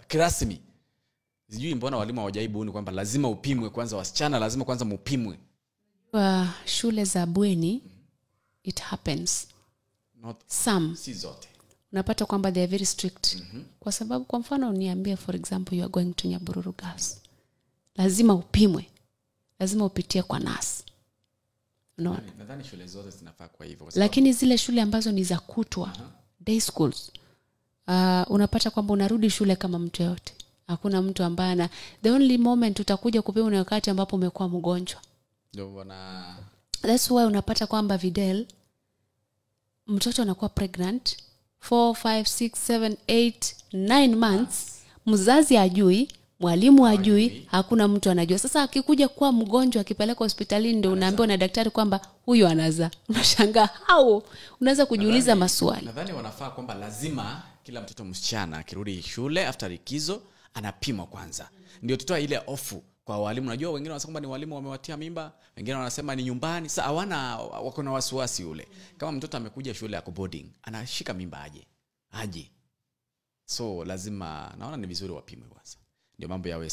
Kirasmi. Sijui mbona walimu hawajaibuni kwamba lazima upimwe kwanza, wasichana lazima kwanza mupimwe. Kwa shule za bweni it happens. Not some. Si zote. Unapata kwamba they are very strict. Kwa sababu kwa mfano niambie, for example, you are going to Nyabururu Girls. Lazima upimwe. Lazima upitie kwa nurse. Unaona? Nadhani shule zote zinafaa kwa hivyo, kwa sababu Lakini zile shule ambazo ni za kutwa, day schools, unapata kwamba unarudi shule kama mtu yote. Hakuna mtu ambaye ana, the only moment utakuja kupimwa ni wakati ambapo umekuwa mgonjwa. Ndio wana That's why unapata kwamba Videl, mtoto anakuwa pregnant 4, 5, 6, 7, 8, 9 months. Mzazi hajui, mwalimu hajui, hakuna mtu anajua. Sasa akikuja kuwa mgonjwa akipelekwa hospitalini ndio unaambiwa na daktari kwamba huyu anazaa. Unashangaa hao, unaweza kujiuliza maswali. Nadhani wanafaa kwamba lazima kila mtoto msichana akirudi shule after likizo anapimwa kwanza. Ndio tutoa ile hofu kwa walimu. Unajua wengine wanasema kwamba ni walimu wamewatia mimba, wengine wanasema ni nyumbani. Sasa hawana, wako na wasiwasi ule. Kama mtoto amekuja shule ya boarding, anashika mimba aje? Aje. So lazima, naona ni vizuri wapimwe kwanza. Ndio mambo yawe